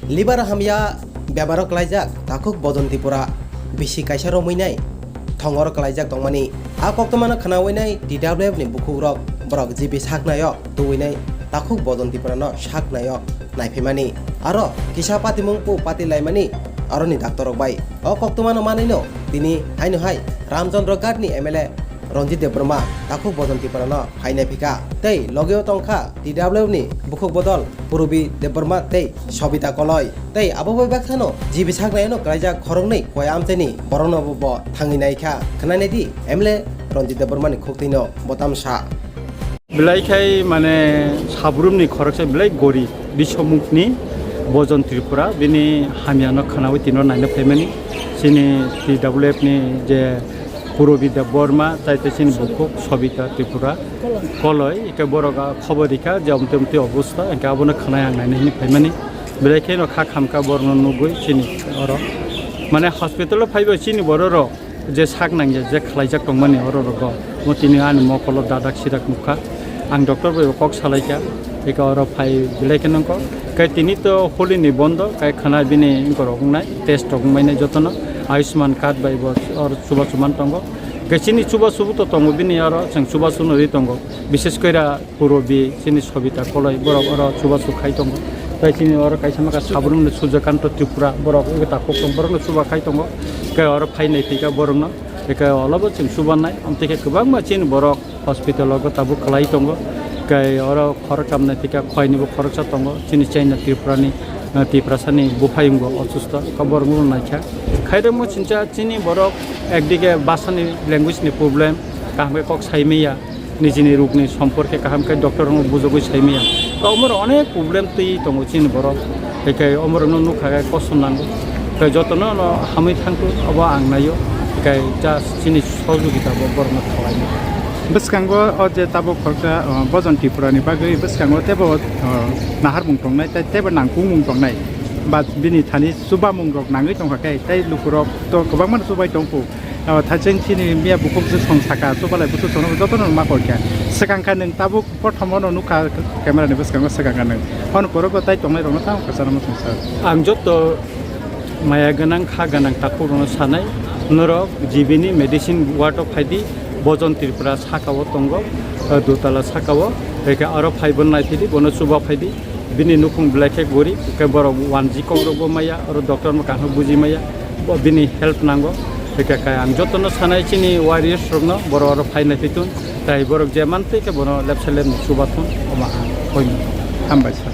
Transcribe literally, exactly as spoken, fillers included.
Liver hamya bemaro kwlaijak takhuk Bojon Tripura bisi kaisa romwi nai thongor kwlaijak tongmani. A koktwmano khnawi nai T W F ni bukhukrok borok G B sak naio twiwi nai takhuk Bojon Tripura no sak naio naiphaimani. Aro kisa patimung pu pati laimani aroni doctor rok bai. O koktwmano manwino tini haino hai Ramchandra Ghat ni M L A Ranjit Debbarma takhuk Bojon Tripura no phainai phika tei logeo tongkha T W F ni bukhuk bodol Purbi Debbarma tei Sobita Koloi tei abo bai baksano G B sak naino kwlaijak khoroknwi koi amchaini borokno bo, bo thangwi naikha. Khwnanai di M L A Ranjit Debbarma ni khuktwino bo tamsa. Belai khai mane sabrumni khoroksa belai gori bisomukni Bojon Tripura bini hamyano khwnawi tino naina phaimani chini T W F ni je Purbi Debbarma, tai tei chini bukhuk Sobita Tripura Koloi, ike borok a khobor rikha je omte omte obostha, hingke abono khwnai ang naina hinwi phaimani. Belai kheno kha khamkha borokno nugwi chini oro. Mane hospital o phaibo chini bororok je sak nangya je khlaijak tongmani oro rogo. Mo tini ani mokolo dadak sidak nukha. Ang doctor bai bo kok salaikha. Eke oro phai belai kheno wngkha. Kai tini to holi ni bondo, kai khana bini wngkorok wngnai, test rok wngmai nai jotono. Ayushman card bai bo oro chubachu man tongo. Kai chini chubachu bo to tongo bini oro, chwng chubachu no ri tongo. Bishes koira Purbi, chini Sobita Koloi, borok oro chubachu khai tongo. Tai chini oro kaisa maka sabrumni Surjakanta Tripura, borok wngwi takhuk tong, borokno chuba khai tongo. Kai oro phai nai phika borokno. Eke olobo chwng chubanai, amtwi khe kwbangma chini borok hospital o gota bo kwlai tongo. Kai oro khoroktham nai phika khoini bo khoroksa tongo, chini China Tripura ni, eh, Tiprasa ni buphai wngbo osusto, eko borok no naikha. Khairokmo chincha chini borok ekdike bhasha ni language ni problem, kaham khe kok sai maya. Nijini rukni somporke kaham khe doctor rokno bujogwi sai maya. Ka omoro onek problem twi tongo chini borok. Ekai omorokno nukha khe kosom nango. Kai jotono no hamwi thangthu obo ang naio. Kai just chini sojogita bo borokno khalai maya. Bwskango o je tabuk khoroksa, o, Bojon Tripura ni bagwi bwskango teibo, o, naharmung tongnai tei teibo nangkukmung tongnai. Ba bini thani chubamung rok nangwi tongkha khe tei lukurok to kwbangma chubai tongkhu. O, thaicheng chini miya bukhuk je song saka, chubalai busu song jotono ma koi kha. Swkang kha nwng tabuk prothomo no nukha camera ni bwskango swkang kha nwng. Hon poro bo tai tongnai rokno tamo kwcharo muchung sir. Ang joto maya gwnang, kha gwnang takhuk rokno sanai, norok G B ni medicine ward o phaidi, Bojon Tripura saka o tongo, o, dutala saka o, eke aro phai bo nai phidi, bono chuba phaidi. Bini nukhung belai khe gorib, hwnkhe borok wanji kok rokbo maya, oro doctor no kaham buji maya, bo bini help nango. Hwnkhe kai ang jotono sanai chini warriors rokno, borok oro phai nai phitun, tai borok je mantwi khe bono lepsa lepni chubathun, omo ang koi mano. Hambai sir.